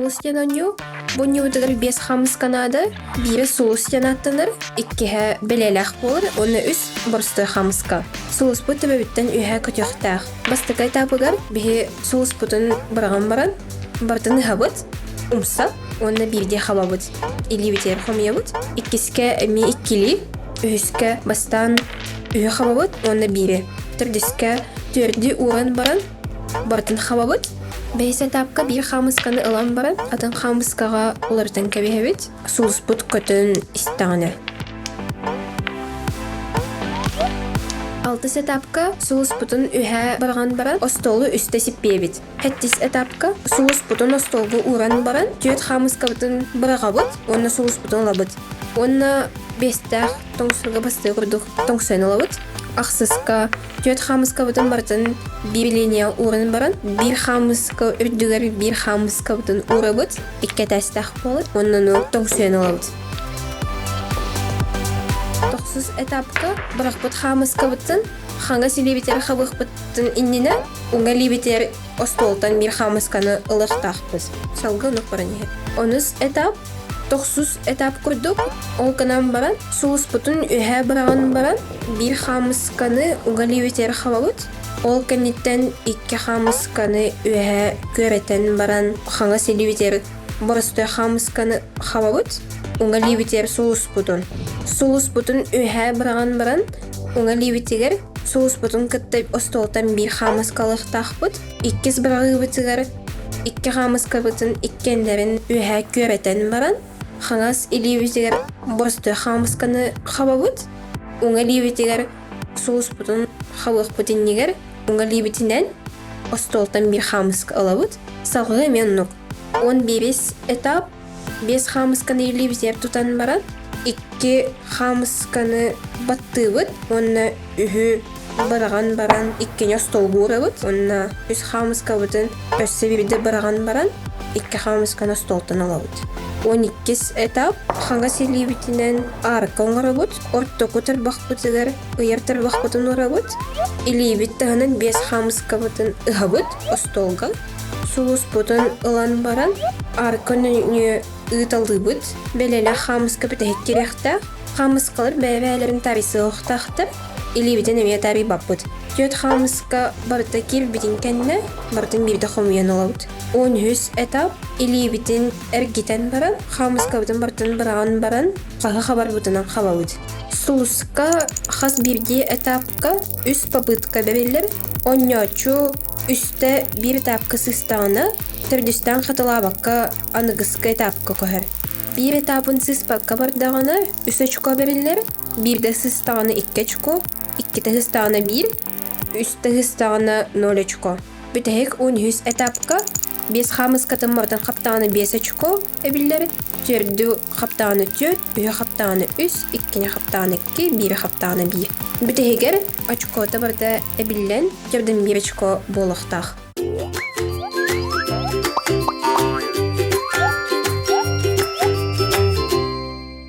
Сулус диэн оонньуу. Бу оонньуубутугар биэс хаамыска наада. Биирэ сулус диэн ааттанар, иккиһэ бэлиэлээх буолар уонна үс боростуой хаамыска. Сулуспут төбөбүттэн үөһэ көтүөхтээх. Бастакы этапыгар биһи сулуспутун быраҕан баран, барытын ыһабыт, умса уонна биирдии хабабыт. Илиибитигэр хомуйабыт. Иккискэ эмиэ иккилии, үһүскэ бастаан үһү хабабыт уонна биири. Төрдүскэ түөрдү ууран баран, барытын хабабыт. Бэһис этапка биир хаамысканы ылан баран, атын хаамыскаҕа уларытан кэбиһэбит. Сулуспут көтөн истэҕинэ. Алтыс этапка сулуспутун үһэ быраҕан баран, остуолу үстэ сиппиэбит. Сэттис этапка сулуспутун остуолга ууран баран, түөрт хаамыскабытын быраҕабыт уонна сулуспутун ылабыт. Уонна биэстээх тоҥсуга бастыы курдук тоҥсуйан ылабыт. Ахсыска түөрт хаамыскабытын барытын биир линия ууран баран, биир хаамыска үрдүгэр биир хаамыскабытын уурабыт, икки этээстээх буолар уонна ону тоҥсуйан ылабыт. Тохсус этапка бырахпыт хаамыскабытын хаҥас илиибитигэр хабыахпытын иннинэ уҥа илиибитигэр остуолтан биир хаамысканы ылыахтаахпыт. Салгыы оннук баран иһэр. Онус этап тохсус этап курдук ол гынан баран сулуспутун үөһэ быраҕан баран биир хаамысканы уҥа илиибитигэр хабабыт. Ол кэнниттэн икки хаамысканы үөһэ күөрэтэн баран хаҥас илиибитигэр боростуой хаамысканы хабабыт, уҥа илиибитигэр сулуспутун. Сулуспутун үөһэ быраҕан баран уҥа илиибитигэр сулуспутун кытта остуолтан биир хаамыскалыахтаахпыт. Иккис быраҕыыбытыгар икки хаамыскабытын иккиэннэрин үөһэ күөрэтэн баран, хаҥас илиибитигэр боростуой хаамысканы хабабыт, уҥа илиибитигэр сулуспутун хабыахпыт иннигэр уҥа илиибитинэн остуолтан биир хаамыска ылабыт. Салгыы эмиэ оннук. 11 этап биэс хаамысканы илиибитигэр тутан баран, икки хаамысканы баттыыбыт уонна үһү быраҕан баран иккини остуолга уурабыт уонна үс хаамыскабытын өссө биирдэ быраҕан баран икки хаамысканы остуолтан ылабыт. 12 этап хаҥас илиибитинэн аарка оҥоробут, ортоку тарбахпытыгар ыйар тарбахпытын уурабыт, илиибит таһынан биэс хаамыскабытын ыһабыт остуолга. Сулуспутун ылан баран, аарка нөҥүө ыыталыыбыт. Бэлэлээх хаамыска бүтэһик кириэхтээх. Хаамыскалар бэйэ-бэйэлэрин тарыйсыахтаахтар. Илиибитин эмиэ тарыйбаппыт. Түөрт хаамыска барыта киирбитин кэннэ, барытын биирдэ хомуйан ылабыт. 13 этап илиибитин эргитэн баран, хаамыскабытын барытын быраҕан баран, хаһы хабарбытынан хабабыт. Сулуска хас биирдии этапка үс попытка бэриллэр. Оонньооччу үстэ биир этапка сыстаҕына, төрдүстээн хатылаабакка аныгыскы этапка көһөр. Биир этапын сыспакка бардаҕына үс очко бэриллэр, биирдэ сыстаҕына икки очко, иккитэ сыстаҕына биир, үстэ сыстаҕына ноль очко. Бүтэһик уон үһүс этапка биэс хаамыскатын барытын хаптаҕына биэс очко эбиллэр, түөрдү хаптаҕына түөрт, үһү хаптаҕына үс, иккини хаптаҕына икки, биири хаптаҕына биир. Бүтэһигэр очкота барыта эбиллэн, төрдүн биир очко буолуохтаах.